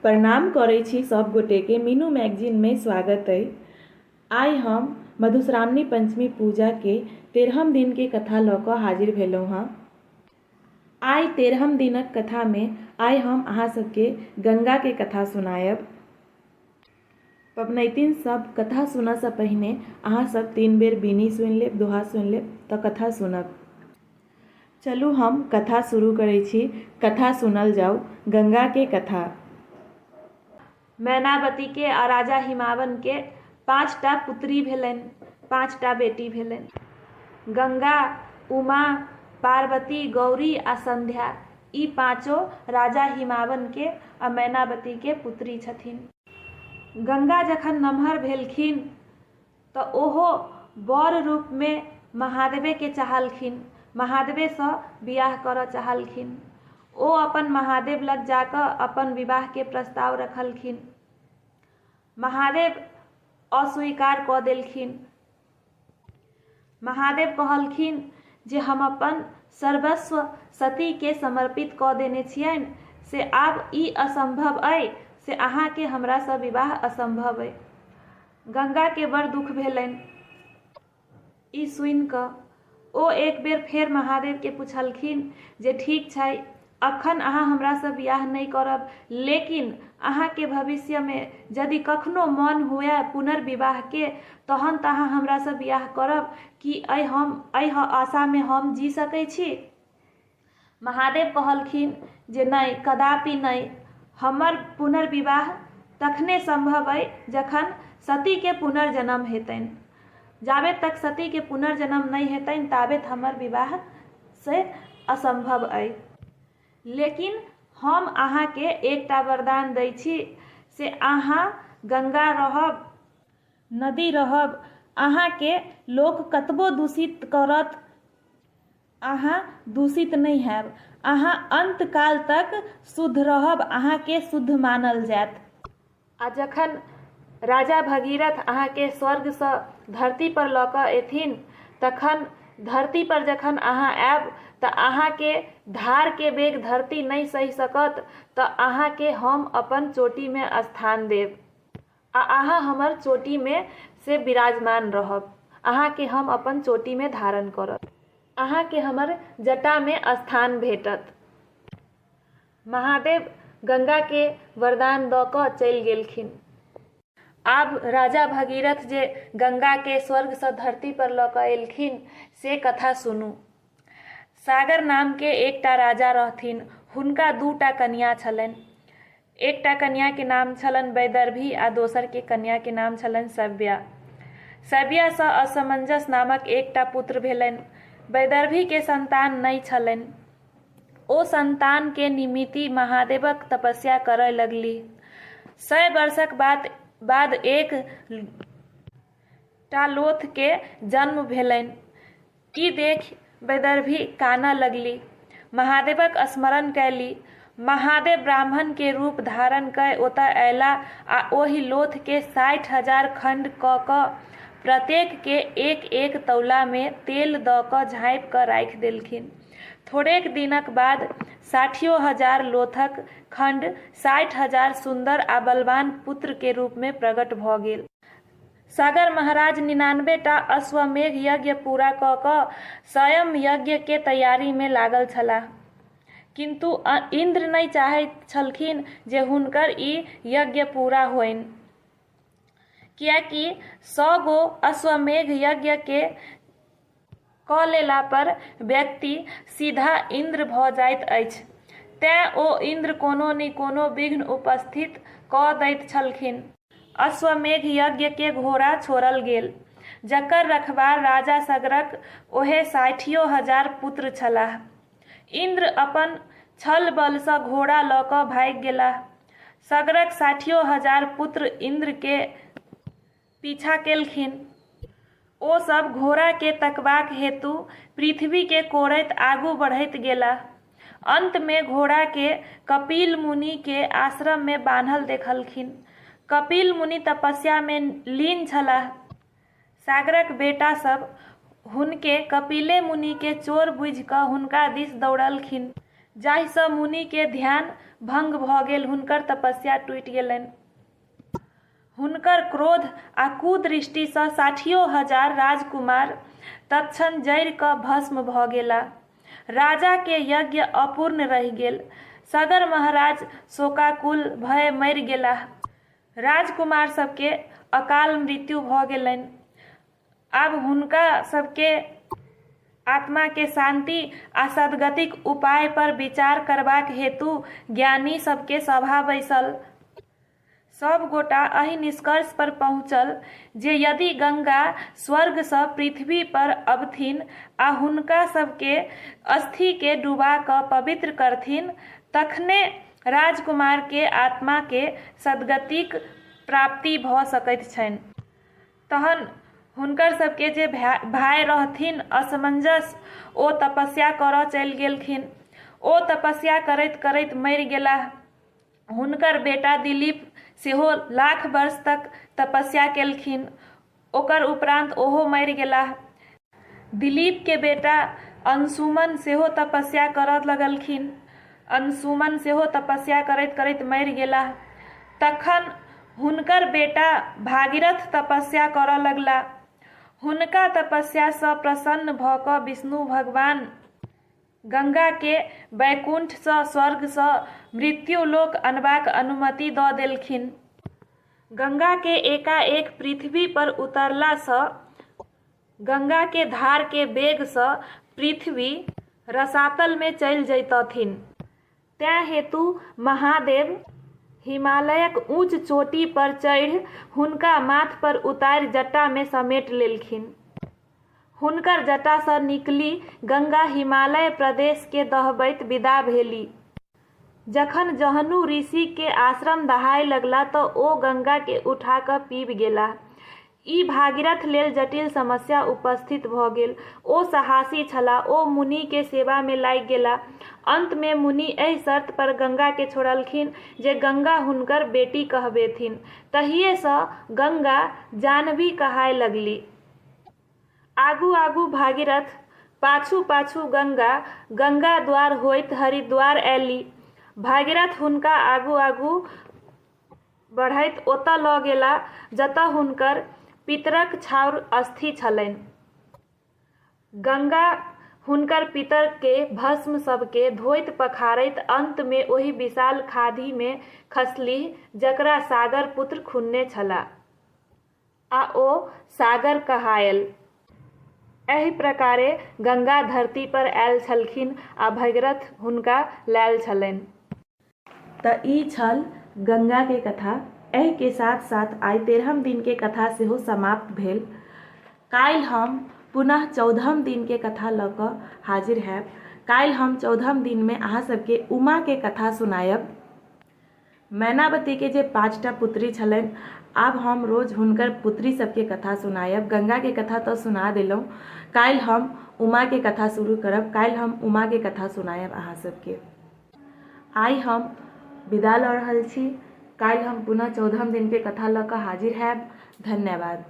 प्रणाम करै छी सब गोटेके, मीनू मैगजीनमे स्वागत अइ। आइ हम मधुश्रावणी पंचमी पूजाके 13म दिनके कथा लऽ कऽ हाजिर भेलहुँ हँ। आइ 13म दिनक कथामे आइ हम अहाँ सबके गंगाके कथा सुनायब। पबनैतिन सब कथा सुनऽसँ पहिने अहाँ सब 3 बेर बीनी सुनि लेब, दोहा सुनि लेब तऽ कथा सुनब। चलू हम कथा शुरू करै छी, कथा सुनल जाउ, गंगा के कथा। मैनावती के आ राजा हिमावन के 5 टा पुत्री भेलनि, 5 टा बेटी भेलनि। गंगा, उमा, पार्वती, गौरी आ संध्या ई पाँचो राजा हिमावन के आ मैनावती के पुत्री छथिन। गंगा जखन नमहर भेलखिन तऽ ओहो वर रूपमे महादेवेके चाहलखिन, महादेवेसँ बियाह करऽ चाहलखिन। ओ अपन महादेव लग जा कऽ अपन विवाहके प्रस्ताव रखलखिन। महादेव अस्वीकार कऽ देलखिन। महादेव कहलखिन जे हम अपन सर्वस्व सतीके समर्पित कऽ देने छियनि से आब ई असम्भव अइ से अहाँके हमरासँ विवाह असम्भव अइ। गंगाके बड़ दुख भेलनि ई सुनि कऽ। ओ एक बेर फेर महादेवके पुछलखिन जे ठीक छै, अखन अहाँ हमरासँ बियाह नहि करब, लेकिन अहाँके भविष्यमे यदि कखनो मन हुए पुनर्विवाहके तहन तऽ अहाँ हमरासँ बियाह करब। की एहि आशामे हम जी सकै छी? महादेव कहलखिन जे नहि, कदापि नहि, हमर पुनर्विवाह तखने सम्भव अइ जखन सतीके पुनर्जन्म हेतनि। जाबे तक सतीके पुनर्जन्म नहि हेतनि ताबे हमर विवाह से असम्भव अइ। लेकिन हम अहाँके एकटा वरदान दै छी से अहाँ गंगा रहब, नदी रहब, अहाँके लोक कतबो दूषित करत अहाँ दूषित नहि हैब, अहाँ अन्तकाल तक शुद्ध रहब, अहाँके शुद्ध मानल जायत। आ जखन राजा भगीरथ अहाँके स्वर्गसँ धरती पर लऽ कऽ एथिन तखन धरती पर जखन अहाँ आयब तऽ अहाँके धारके वेग धरती नहि सहि सकत, तऽ अहाँके हम अपन चोटीमे स्थान देब आ अहाँ हमर चोटीमे से विराजमान रहब, अहाँके हम अपन चोटीमे धारण करब, अहाँके हमर जटामे स्थान भेटत। महादेव गंगाके वरदान दऽ कऽ चलि गेलखिन। आब राजा भगीरथ जे गंगाके स्वर्गसँ धरती पर लऽ कऽ एलखिन से कथा सुनू। सागर नामके एकटा राजा रहथिन। हुनका 2टा कनिया छलनि। एकटा कनियाके नाम छलनि वैदर्भी आ दोसरके कनियाके नाम छलनि सव्या। सव्यासँ असमंजस नामक एकटा पुत्र भेलनि। वैदर्भीके संतान नहि छलनि। ओ संतानके निमित्त महादेवक तपस्या करय लगलीह। 100 वर्षक बाद एक टा लोथके जन्म भेलनि। ई देखि वैदर्भी कानऽ लगली। महादेवक स्मरण कयली। महादेव ब्राह्मण के रूप धारण कय ओतय अयला आ ओहि लोथ के 60,000 खंड कऽ कऽ प्रत्येक के एक-एक तौला मे तेल दऽ कऽ झाँपि कऽ राखि देलखिन। थोड़ेक दिनक बाद 60,000 लोथक खंड 60,000 सुन्दर आ बलवान पुत्र के रूप मे प्रकट भऽ गेल। सागर महाराज 99 टा अश्वमेघ यज्ञ पूरा कऽ कऽ स्वयं यज्ञ के तैयारी मे लागल छलाह। किन्तु इन्द्र नहि चाहैत छलखिन जे हुनकर ई यज्ञ पूरा होइन, किएकि 100 गो अश्वमेघ यज्ञ के कऽ लेला पर व्यक्ति सीधा इन्द्र भऽ जाइत अछि। तेँ ओ इन्द्र कोनो नि कोनो विघ्न उपस्थित कऽ दैत छलखिन। अश्वमेघ यज्ञ के घोड़ा छोड़ल गेल, जकर रखबार राजा सगरक ओहे 60,000 पुत्र छलाह। इन्द्र अपन छल बलसँ घोड़ा लऽ कऽ भागि गेलाह। सगरक 60,000 पुत्र इन्द्र के पीछा केलखिन। ओ सब घोड़ा के तकबाक हेतु पृथ्वी के कोड़ैत आगू बढ़ैत गेलाह। अंत मे घोड़ा के कपिल मुनि के आश्रम मे बान्हल देखलखिन। कपिल मुनि तपस्या मे लीन छलाह। सागरक बेटा सब हुनके कपिले मुनि के चोर बुझि कऽ हुनका दिस दौड़लखिन, जाहि सँ मुनि के ध्यान भंग भऽ गेल, हुनकर तपस्या टूटि गेलनि। हुनकर क्रोध आ कुदृष्टिसँ साठियो हजार राजकुमार तत्क्षण जरि कऽ भस्म भऽ गेला। राजाके यज्ञ अपूर्ण रहि गेल। सगर महाराज शोकाकुल भए मरि गेलाह। राजकुमार सभके अकाल मृत्यु भऽ गेलनि। आब हुनका सभके आत्माके शान्ति आ सद्गतिक उपाय पर विचार करबाक हेतु ज्ञानी सभके सभा बैसल। सभ गोटा एहि निष्कर्ष पर पहुँचल जे यदि गंगा स्वर्गसँ पृथ्वी पर अबथिन आ हुनका सभके अस्थिके डुबा कऽ पवित्र करथिन तखने राजकुमारके आत्माके सद्गतिक प्राप्ति भऽ सकैत छनि। तहन हुनकर सबके जे भाय रहथिन असमंजस ओ तपस्या करऽ चलि गेलखिन। ओ तपस्या करैत करैत मरि गेलाह। हुनकर बेटा दिलीप सेहो लाख वर्ष तक तपस्या केलखिन। ओकर उपरान्त ओहो मरि गेलाह। दिलीपके बेटा अंशुमन सेहो तपस्या करऽ लगलखिन। अंशुमन सेहो तपस्या करैत करैत मरि गेलाह। तखन हुनकर बेटा भागीरथ तपस्या करऽ लगला। हुनका तपस्यासँ प्रसन्न भऽ कऽ विष्णु भगवान गंगाके वैकुण्ठसँ स्वर्गसँ मृत्युलोक अनबाक अनुमति दऽ देलखिन। गंगाके एकाएक पृथ्वी पर उतरलासँ गंगाके धारके वेगसँ पृथ्वी रसातलमे चलि जइतथिन। तेँ हेतु महादेव हिमालयक ऊँच चोटी पर चढ़ि हुनका माथ पर उतारि जटामे समेट लेलखिन। हुनकर जटासँ निकलि गंगा हिमालय प्रदेशकेँ दहबैत विदा भेली। जखन जह्नु ऋषिके आश्रम दहाय लगला तँ ओ गंगाकेँ उठा कऽ पीबि गेलाह। ई भागीरथ लेल जटिल समस्या उपस्थित भऽ गेल। ओ साहसी छलाह। ओ मुनिके सेवामे लागि गेलाह। अन्तमे मुनि एहि शर्त पर गंगाकेँ छोड़लखिन जे गंगा हुनकर बेटी कहबेथिन। तहिएसँ गंगा जाह्नवी कहाय लगली। आगू-आगू भागीरथ, पाछू-पाछू गंगा, गंगाद्वार होइत हरिद्वार अएली। भागीरथ हुनका आगू-आगू बढ़ैत ओतए लऽ गेला जतए हुनकर पितरक छाउर अस्थि छलनि। गंगा हुनकर पितरके भस्म सभकेँ धोइत-पखारैत अन्तमे ओहि विशाल खाधिमे खसलीह जकरा सागर पुत्र खुनने छला। आ ओ सागर कहाएल। एहि प्रकारे गंगा धरती पर आयल छलखिन आ भगीरथ हुनका लायल छलनि। तऽ ई छल गंगा के कथा। एहि के साथ साथ आइ तेरहम दिन के कथा सेहो समाप्त भेल। काल्हि हम पुनः चौदहम दिन के कथा लऽ कऽ हाजिर हैब। काल्हि हम चौदहम दिन मे अहाँ सबके उमा के कथा सुनायब। मैनावतीके जे पाँचटा पुत्री छलनि आब हम रोज हुनकर पुत्री सबके कथा सुनायब गंगाके कथा तऽ सुना देलहुँ काल्हि हम उमाके कथा शुरू करब काल्हि हम उमाके कथा सुनायब अहाँ सबके आइ हम विदा लऽ रहल छी काल्हि हम पुनः चौदहम दिनके कथा लऽ कऽ हाजिर हैब धन्यवाद।